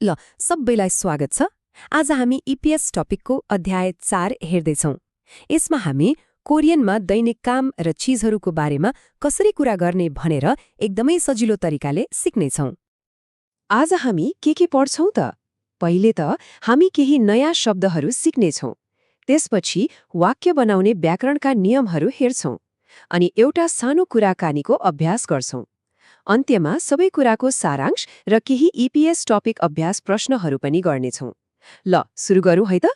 ल सबैलाई स्वागत छ। आज हामी इपिएस टपिकको अध्याय 4 हेर्दैछौं। यसमा हामी कोरियनमा दैनिक काम र चीजहरूको बारेमा कसरी कुरा गर्ने भनेर एकदमै सजिलो तरिकाले सिक्नेछौं। आज हामी के पढ्छौं त? पहिले त हामी केही नयाँ शब्दहरू सिक्नेछौं। त्यसपछि वाक्य बनाउने व्याकरणका नियमहरू हेर्छौं अनि एउटा सानो कुराकानीको अभ्यास गर्छौं। अन्त्यमा सबै कुराको सारांश र केही इपिएस टपिक अभ्यास प्रश्नहरू पनि गर्नेछौं। ल सुरु गरौँ है त?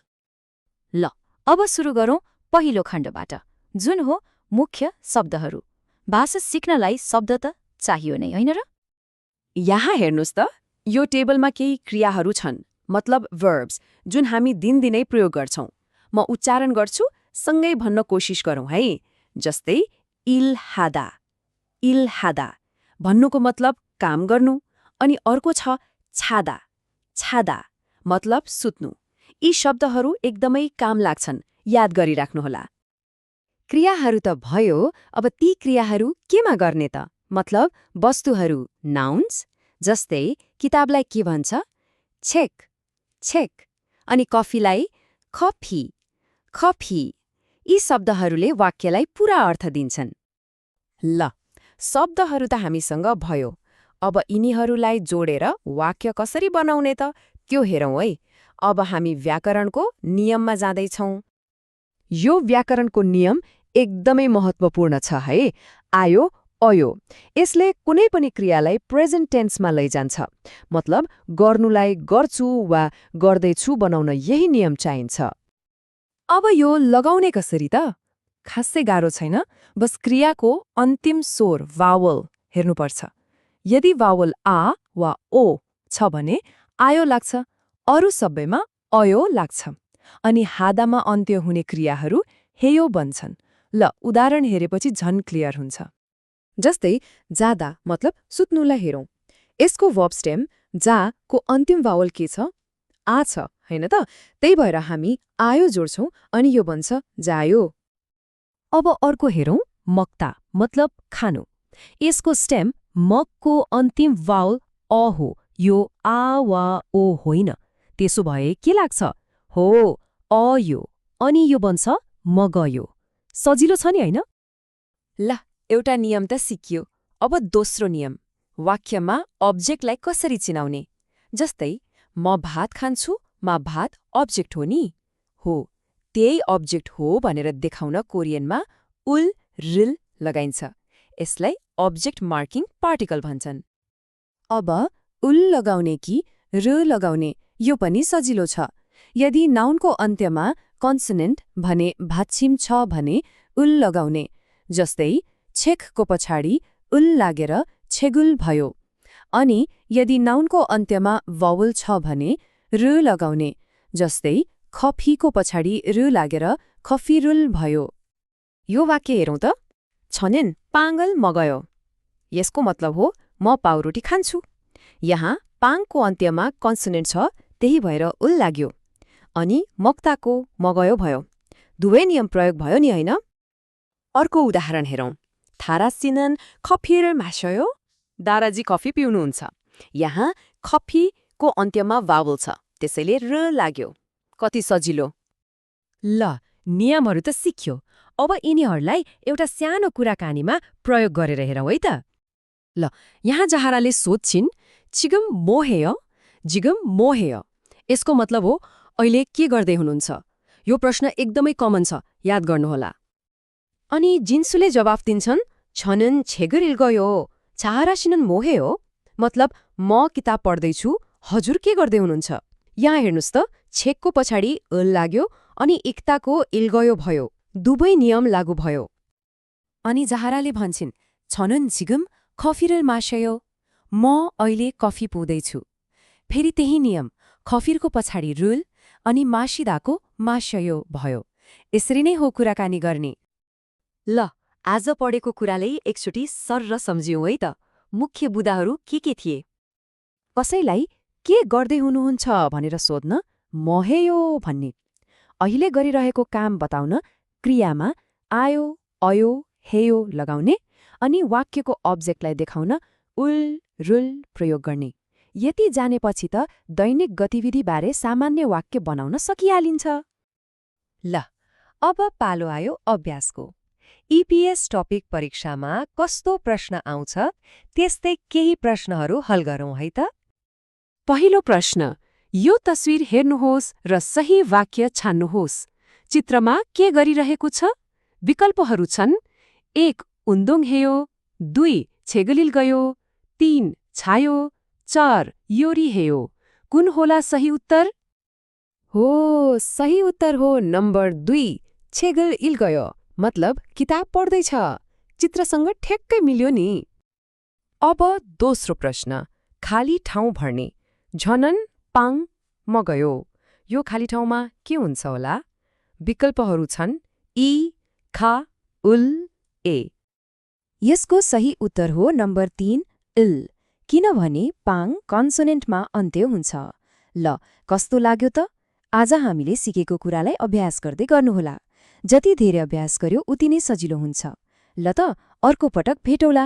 ल अब सुरु गरौँ पहिलो खण्डबाट, जुन हो मुख्य शब्दहरू। भाषा सिक्नलाई शब्द त चाहियो नै, होइन र? यहाँ हेर्नुस् त, यो टेबलमा केही क्रियाहरू छन्, मतलब verbs, जुन हामी दिनदिनै प्रयोग गर्छौं। म उच्चारण गर्छु, सँगै भन्न कोसिस गरौँ है। जस्तै इल्हादा, इल्हादा भन्नुको मतलब काम गर्नु, अनि अर्को छ छादा, छादा मतलब सुत्नु। यी शब्दहरू एकदमै काम लाग्छन्, याद गरिराख्नुहोला। क्रियाहरू त भयो, अब ती क्रियाहरू केमा गर्ने त? मतलब वस्तुहरू, नाउन्स। जस्तै किताबलाई के भन्छ? छेक, छेक। अनि कफीलाई कफी, कफी। यी शब्दहरूले वाक्यलाई पूरा अर्थ दिन्छन्। ल शब्दहरू त हामीसँग भयो, अब यिनीहरूलाई जोडेर वाक्य कसरी बनाउने त त्यो हेरौँ है। अब हामी व्याकरणको नियममा जाँदैछौँ। यो व्याकरणको नियम एकदमै महत्त्वपूर्ण छ है। आयो अयो, यसले कुनै पनि क्रियालाई प्रेजेन्ट टेन्समा लैजान्छ। मतलब गर्नुलाई गर्छु वा गर्दैछु बनाउन यही नियम चाहिन्छ। अब यो लगाउने कसरी त? खासै गाह्रो छैन, बस क्रियाको अन्तिम स्वर वावल हेर्नुपर्छ। यदि वावल आ वा ओ छ भने आयो लाग्छ, अरू सबैमा अयो लाग्छ। अनि हादामा अन्त्य हुने क्रियाहरू हेयो बन्छन्। ल उदाहरण हेरेपछि झन् क्लियर हुन्छ। जस्तै जादा मतलब सुत्नुलाई हेरौँ। यसको वर्ब स्टेम जा को अन्तिम वावल के छ? आ छ, होइन त? त्यही भएर हामी आयो जोड्छौं अनि यो बन्छ जायो। अब अर्को हेरौं, मक्ता मतलब खानु। यसको स्टेम मकको अन्तिम वावल अ हो, यो आ वा ओ होइन। त्यसो भए के लाग्छ? हो अयो, अनि यो बन्छ मगयो। सजिलो छ नि, होइन? ल एउटा नियम त सिकियो। अब दोस्रो नियम, वाक्यमा अब्जेक्टलाई कसरी चिनाउने। जस्तै म भात खान्छु, मा भात अब्जेक्ट हो नि। हो, त्यही अब्जेक्ट हो भनेर देखाउन कोरियनमा उल रिल लगाइन्छ। यसलाई अब्जेक्ट मार्किङ पार्टिकल भन्छन्। अब उल लगाउने कि र लगाउने, यो पनि सजिलो छ। यदि नाउनको अन्त्यमा कन्सोनेन्ट भने भाच्छिम छ भने उल लगाउने। जस्तै छेकको पछाडि उल लागेर छेगुल भयो। अनि यदि नाउनको अन्त्यमा वावल छ भने र लगाउने। जस्तै खफीको पछाडि र लागेर खफिरुल भयो। यो वाक्य हेरौँ त। छनेन पाङ्गल मगयो। यसको मतलब हो म पाउरोटी खान्छु। यहाँ पाङको अन्त्यमा कन्सोनेन्ट छ, त्यही भएर उल लाग्यो। अनि मक्ताको मगयो भयो। दुवै नियम प्रयोग भयो नि, होइन? अर्को उदाहरण हेरौँ। थारासिनन खफिर मासयो। दाराजी कफी पिउनुहुन्छ। यहाँ खफीको अन्त्यमा वावल छ, त्यसैले र लाग्यो। कति सजिलो। ल नियमहरू त सिक्यो। अब यिनीहरूलाई एउटा सानो कुराकानीमा प्रयोग गरेर हेरौँ है त। ल यहाँ जहाराले सोध्छिन्, जिगम मोहेय, जिगम मोहेय। यसको मतलब हो अहिले के गर्दै हुनुहुन्छ? यो प्रश्न एकदमै कमन छ, याद गर्नुहोला। अनि जिन्सुले जवाफ दिन्छन्, छनन छेगर इल्गयो, चाहरासिनन मोहेयो। मतलब म किताब पढ्दैछु, हजुर के गर्दै हुनुहुन्छ? यहाँ हेर्नुस् त, छेकको पछाडि उल लाग्यो अनि इक्ताको इल्गयो भयो। दुवै नियम लागू भयो। अनि जहाराले भन्छन्, छनन जिगम खफिरल मासयो, म अहिले कफी पिउँदैछु। फेरि त्यही नियम, खफिरको पछाडि रुल अनि मासिदाको मासयो भयो। यसरी नै हो कुराकानी गर्ने। ल आज पढेको कुराले एकचोटि सर्र सम्झियौँ है त। मुख्य बुदाहरू के थिए? कसैलाई के गर्दै हुनुहुन्छ भनेर सोध्न महेयो भन्ने। अहिले गरिरहेको काम बताउन क्रियामा आयो अयो हेयो लगाउने अनि वाक्यको अब्जेक्टलाई देखाउन उल रुल प्रयोग गर्ने। यति जानेपछि त दैनिक गतिविधिबारे सामान्य वाक्य बनाउन सकिहालिन्छ। ल, अब पालो आयो अभ्यासको। इपिएस टपिक परीक्षामा कस्तो प्रश्न आउँछ त्यस्तै केही प्रश्नहरू हल गरौँ है त। पहिलो प्रश्न, यो तस्विर हेर्नुहोस् र सही वाक्य छान्नुहोस्। चित्रमा के गरिरहेको छ? विकल्पहरू छन्: 1. उन्दुङ हेयो, 2. छेगलिल गयो, 3. छायो, 4. योरी हेयो। कुन होला सही उत्तर? हो, सही उत्तर हो नम्बर 2, छेगल इल गयो। मतलब किताब पढ्दैछ। चित्रसँग ठ्याक्कै मिल्यो नि। अब दोस्रो प्रश्न, खाली ठाउँ भर्ने। झनन, पाङ, म गयो। यो खाली ठाउँमा के हुन्छ होला? विकल्पहरू छन्: इ, खा, उल, ए। यसको सही उत्तर हो नम्बर 3, इल, किनभने पाङ कन्सोनेन्टमा अन्त्य हुन्छ। ल, कस्तो लाग्यो त? आज हामीले सिकेको कुरालाई अभ्यास गर्दै गर्नुहोला। जति धेरै अभ्यास गर्यो उति नै सजिलो हुन्छ। ल त, अर्को पटक भेटौँला।